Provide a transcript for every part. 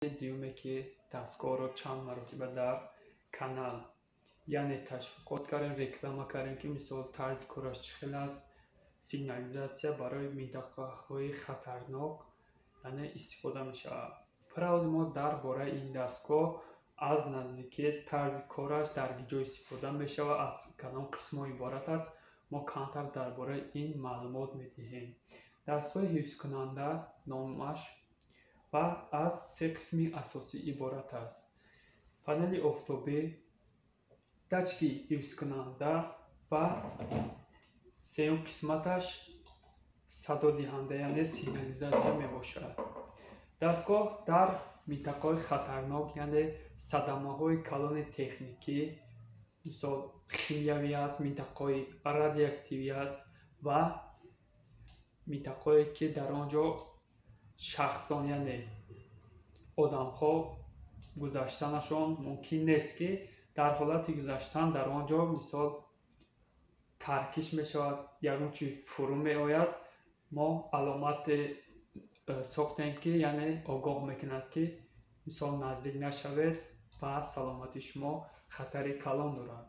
Дуюме, ки дастгоҳро чанд маротиба дар канал, яъне ташвиқот кардем, реклама кардем, ки мисол тарзи кораш чӣ хел аст, сигнализатсия барои минтақаҳои хатарнок, яъне истифода мешавад. Пурра мо дар бораи ин дастгоҳ аз наздикӣ, тарзи кораш, дар ҷо истифода мешавад, аз кадом қисмҳо иборат аст, мо камтар дар бораи ин маълумот медиҳем. Дастгоҳи ҳифзкунанда номаш ва аз се қисми асосӣ иборат аст: панели офтобӣ, датчики ҳифзкунанда ва сеюм қисматаш садодиҳанда, яъне сигнализатсия мебошад. Дастгоҳ дар минтақаҳои хатарнок, яъне садамаҳои калони техникӣ, мисол химиявӣ аст, минтақаҳои радиоактивӣ аст ва минтақаҳое, ки дар он ҷо шахсон, яъне одамҳо гузаштанашон мумкин нест, ки дар ҳолати гузаштан дар он ҷо мисол таркиш мешавад, ягон чиз фурӯ меояд. Мо аломате сохтем, ки яъне огоҳ мекунад, ки мисол наздик нашавед, ба саломатии шумо хатари калон дорад.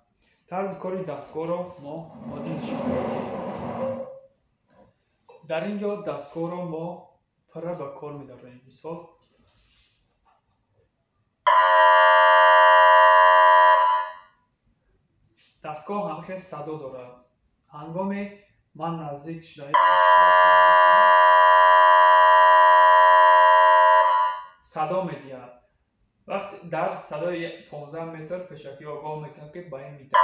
Тарзи кори дастгоҳро мо оддӣ нишон медиҳем. Дар ин ҷо дастгоҳро мо пурра ба кор медарорем. Мисол дастгоҳ ҳамхел садо дорад. Ҳангоми ман наздик шуда садо медиҳад. Вақте дар садои 15 метр пешакӣ огоҳ мекунад, ки ба ин минтақа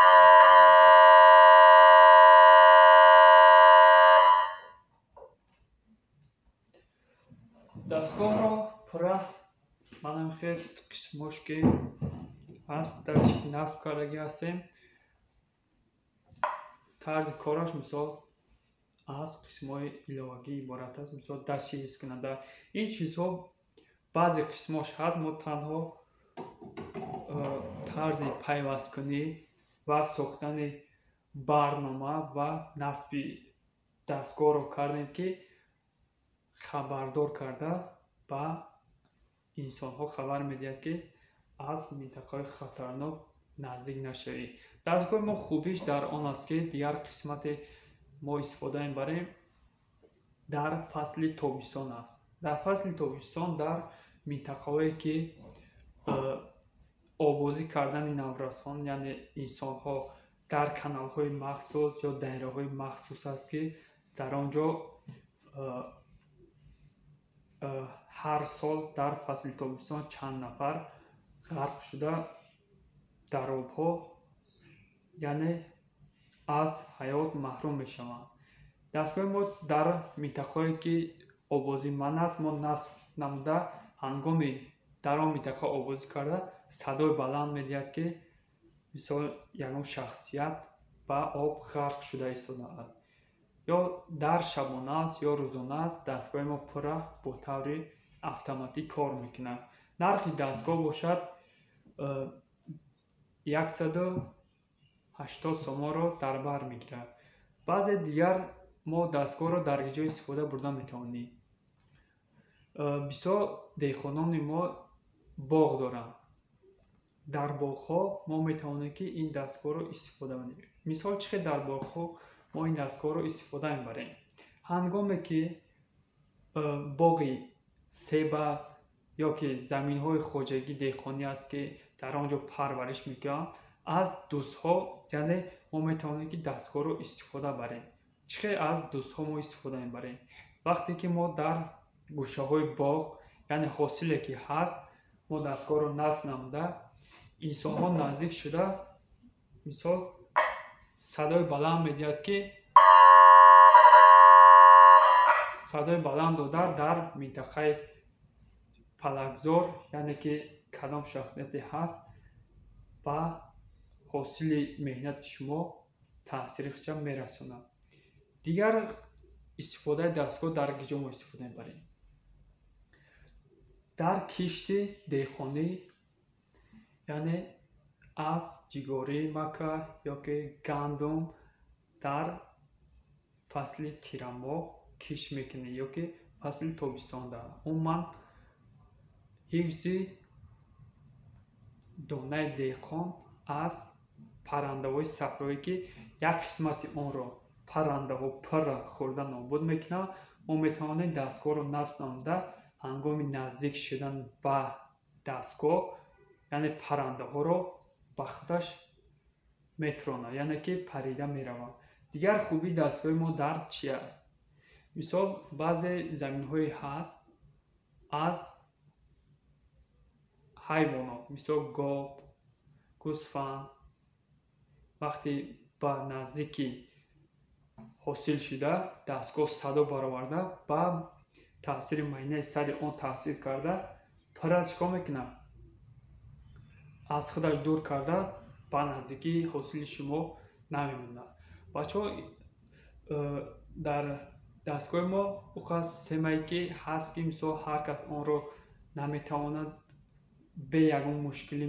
дастгоҳро пурра манам хел қисмош ки ҳаст, датчик насб кардагӣ ҳастем. Тарзи кораш мисол аз қисмҳои иловагӣ иборат аст. Мисол датчики ҳифзкунанда, ин чизҳо баъзе қисмош ҳаст, мо танҳо тарзи пайвасткунӣ ва сохтани барнома ва насби дастгоҳро кардем, ки хабардор карда ба инсонҳо хабар медиҳад, ки аз минтақаҳои хатарнок наздик нашавед. Дастгоҳи мо хубиш дар он аст, ки дигар қисмате мо истифода мебарем дар фасли тобистон аст. Дар фасли тобистон дар минтақаҳое, ки обозӣ кардани наврасон, яъне инсонҳо дар каналҳои махсус ё доираҳои махсус аст, ки дар он ҷо ҳар сол дар фасли тобистон чанд нафар ғарқ шуда дар обҳо, яъне аз ҳаёт маҳрум мешаванд. Дастгоҳи мо дар минтақаҳое, ки обозӣ манъ аст, мо насб намуда, ҳангоми дар он минтақа обозӣ карда садои баланд медиҳад, ки мисол ягон шахсият ба об ғарқ шуда истодааст. Ё дар шабона аст, ё рӯзона аст, дастгоҳи мо пурра бо таври автоматӣ кор мекунад. Нархи дастгоҳ бошад 180 сомонро дар бар мегирад. Баъзе дигар мо дастгоҳро дар ҷо истифода бурда метавонем. Бисёр деҳқонони мо боғ доранд. Дар боғҳо мо метавонем, ки ин дастгоҳро истифода барем. Мисол чӣ хел дар боғҳо мо ин дастгоҳро истифода мебарем? Ҳангоме ки боғи себ аст ё ки заминҳои хоҷагии деҳқонӣ аст, ки дар он ҷо парвариш мекунанд, аз дузҳо, яъне мо метавонем, ки дастгоҳро истифода барем. Чӣ хел аз дузҳо мо истифода мебарем? Вақте ки мо дар гӯшаҳои боғ, яъне ҳосиле ки ҳаст, мо дастгоҳро насб намуда, инсонҳо наздик шуда, мисол садои баланд медиҳад, ки садои баланд дода дар минтақаи палакзор, яъне ки кадом шахсияте ҳаст, ба ҳосили меҳнати шумо таъсири худша мерасонад. Дигар истифодаи дастгоҳ дар ҷо мо истифода мебарем? Дар кишти деҳқонӣ, яъне аз ҷигории мака ё ки гандум дар фасли тирамоҳ кишт мекунем ё ки фасли тобистонда. Умуман Ҳифзи донаи деҳқон аз паррандаҳои саҳроӣ, ки як қисмати онро паррандаҳо пурра хӯрда нобуд мекунанд. Мо метавонем дастгоҳро насб намуда, ҳангоми наздик шудан ба дастгоҳ, яъне паррандаҳоро ба худаш метронад, яъне ки парида мераванд. Дигар хубии дастгоҳи мо дар чи аст? Мисол, баъзе заминҳое ҳаст, аз ҳайвонот, мисол гов, гӯсфанд, вақте ба наздики ҳосил шуда, дастгоҳ садо бароварда, ба таъсири майнаи сари он таъсир карда, пурра чӣ кор мекунад? Аз худаш дур карда, ба наздикии ҳосили шумо намемонад. Бачаҳо, дар дастгоҳи мо уқа системае ки ҳаст, ки мисол ҳар кас онро наметавонад, бе ягон мушкилӣ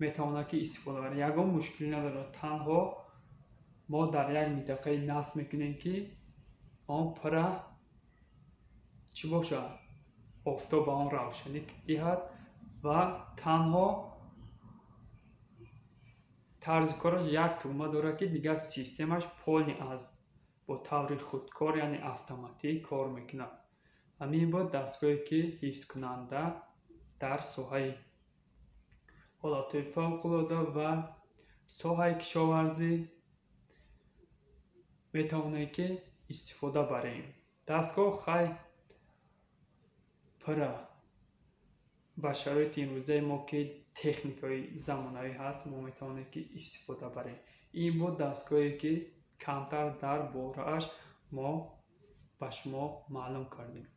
метавонад ки истифода барад. Ягон мушкилӣ надорад. Танҳо мо дар як минтақае насб мекунем, ки он пурра чӣ бошад? Офтоб ба он равшанӣ диҳад ва танҳо тарзи кораш як тугма дорад, ки дигар системаш полный аз бо таври худкор, яъне автоматӣ кор мекунад. Ҳамин буд дастгоҳе ки ҳифзкунанда дар соҳаи ҳолатҳои фавқулода ва соҳаи кишоварзӣ метавонем ки истифода барем. Дастгоҳ хай пурра ба шароити имрӯзаи мо, ки техникаи замонавӣ ҳаст, мо метавонем ки истифода барем. Ин буд дастгоҳе ки камтар дар борааш мо ба шумо маълум кардем.